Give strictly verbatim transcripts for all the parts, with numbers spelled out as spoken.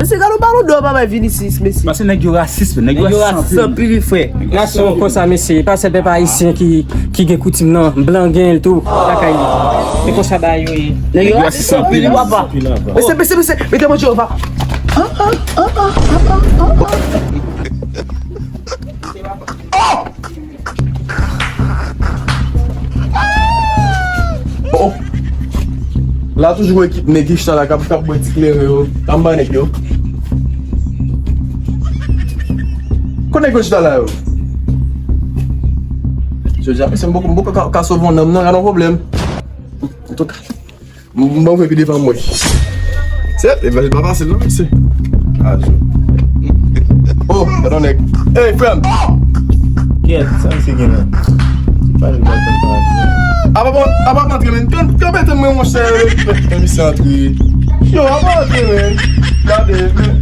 Se gade yon balon dò papa Vinicius, mesye. Paske nèg yo rasis, nèg yo rasis anpil, frè. Nasyon konsa, mesye, pa sèl pèp ayisyen ki, ki gen koutim nan, blan gen l tou lakay li. Se konsa bagay yo ye. Nèg yo rasis anpil, papa. Mesye, mesye, mesye, mete mwen Jewova. Oh! La toujou ekip nèg ki chita la k ap, k ap bwè ti kleren yo. Anba nèg yo. Kot nèg yo chita la yo? Jodi a, mesye, m poko, m poko ka, ka sove yon nonm nan, gade yon pwoblèm. Antouka. M, m ban vre pi devan mwen. Se, levanjil pa fasil non, mesye. Ajo. Oh, gade yon nèg. Hey, frè m. Kèt, sa misye gen la? Se pa li, pa li, pa li. Apa, apa, apa antre, men. Kan, kan mete mwen, monchè. Men misye antre. Yo, apa antre, men. Gade, men.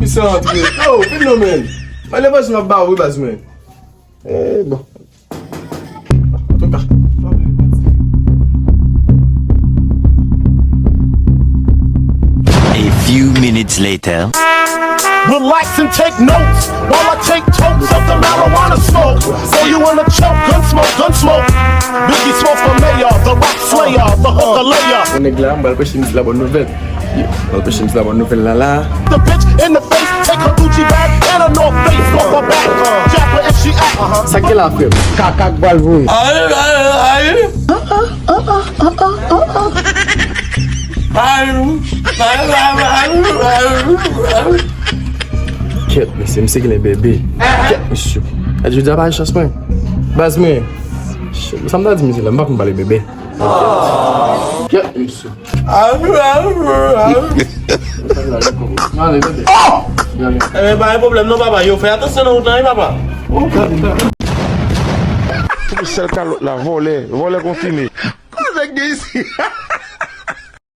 Misye antre. Yo, vin non, men. Mwen levanjil m ap ba ou, wi, baz, men. Eh, bon. Antouka. A few minutes later. Relax and take notes while I take totes of the marijuana smoke. So you wanna choke, gun smoke, gun smoke. Biggie smoke for mayor, the rock slayer, the hooker layer. Yon nèg la, m pral preche misye la bòn nouvèl. Yo, m pral preche misye la bòn nouvèl la la. The bitch in the face, take her Gucci bag and a North Face off her back. Jab her if she act. Sa k gen la, frè m? Kaka k pral voye. Ay, ay, ay. Ay, ay, ay. Kèt, mesye, misye genlè bebe. Kèt, mesye. Jodi a pa chans mwen. Baz mwen. Sa m ta di misye la, m pa konn pale bebe. Kèt, mesye. Ale, bebe. Ebyen, pa gen pwoblèm non, papa. Yo, fè atansyon nan wout lan, wi, papa. Pou sèl kalòt la, vòlè, vòlè konfime. Kote nèg gen isi?